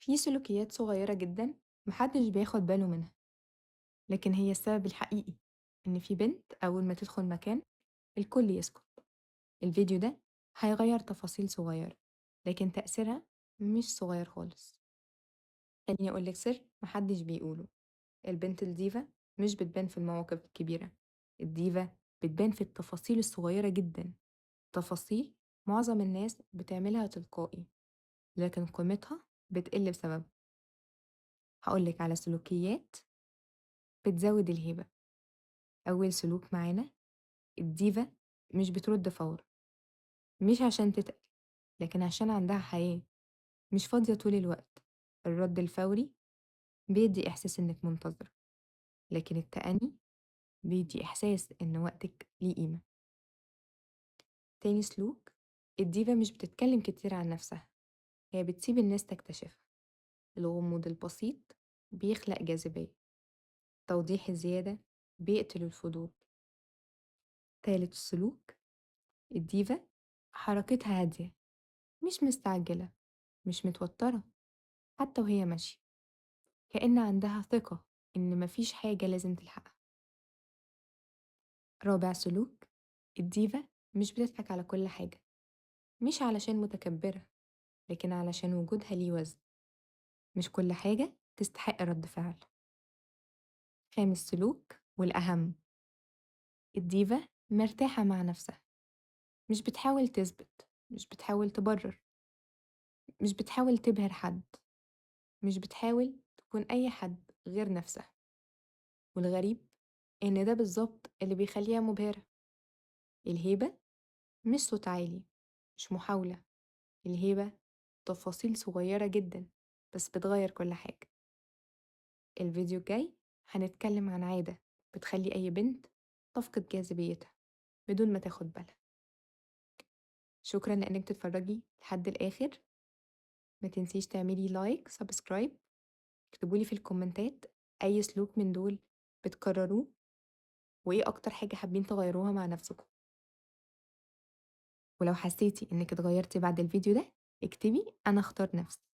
في سلوكيات صغيرة جدًا ما حدش بياخد باله منها، لكن هي السبب الحقيقي إن في بنت أول ما تدخل مكان الكل يسكت. الفيديو ده هيغير تفاصيل صغيرة، لكن تأثيرها مش صغير خالص. خليني أقول لك سر ما حدش بيقوله، البنت الديفا مش بتبان في المواقف الكبيرة، الديفا بتبان في التفاصيل الصغيرة جدًا، تفاصيل معظم الناس بتعملها تلقائي، لكن قيمتها بتقل بسببها. هاقول لك على سلوكيات بتزود الهيبة. أول سلوك معانا، الديفا مش بترد فورًا، مش عشان تتقل، لكن عشان عندها حياة، مش فاضية طول الوقت. الرد الفوري بيدي إحساس إنك منتظرة، لكن التأني بيدي إحساس إن وقتك ليه قيمة. تاني سلوك، الديفا مش بتتكلم كتير عن نفسها، هي بتسيب الناس تكتشفها. الغموض البسيط بيخلق جاذبية، توضيح الزيادة بيقتل الفضول. تالت سلوك، الديفا حركتها هادية، مش مستعجلة، مش متوترة حتى وهي ماشية، كأن عندها ثقة إن مفيش حاجة لازم تلحقها. رابع سلوك، الديفا مش بتضحك على كل حاجة، مش علشان متكبرة، لكن علشان وجودها ليه وزن، مش كل حاجة تستحق رد فعل. خامس سلوك والأهم، الديفا مرتاحة مع نفسها، مش بتحاول تثبت، مش بتحاول تبرر، مش بتحاول تبهر حد، مش بتحاول تكون أي حد غير نفسها. والغريب إن ده بالظبط اللي بيخليها مبهرة. الهيبة مش صوت عالي، مش محاولة، الهيبة تفاصيل صغيرة جدا بس بتغير كل حاجة. الفيديو الجاي هنتكلم عن عادة بتخلي أي بنت تفقد جاذبيتها بدون ما تاخد بالها. شكرا لأنك تتفرجي لحد الآخر، ما تنسيش تعملي like، subscribe، اكتبولي في الكومنتات أي سلوك من دول بتكرروه، وإيه أكتر حاجة حابين تغيروها مع نفسكم. ولو حسيتي إنك اتغيرتي بعد الفيديو ده اكتبي أنا اختار نفسي.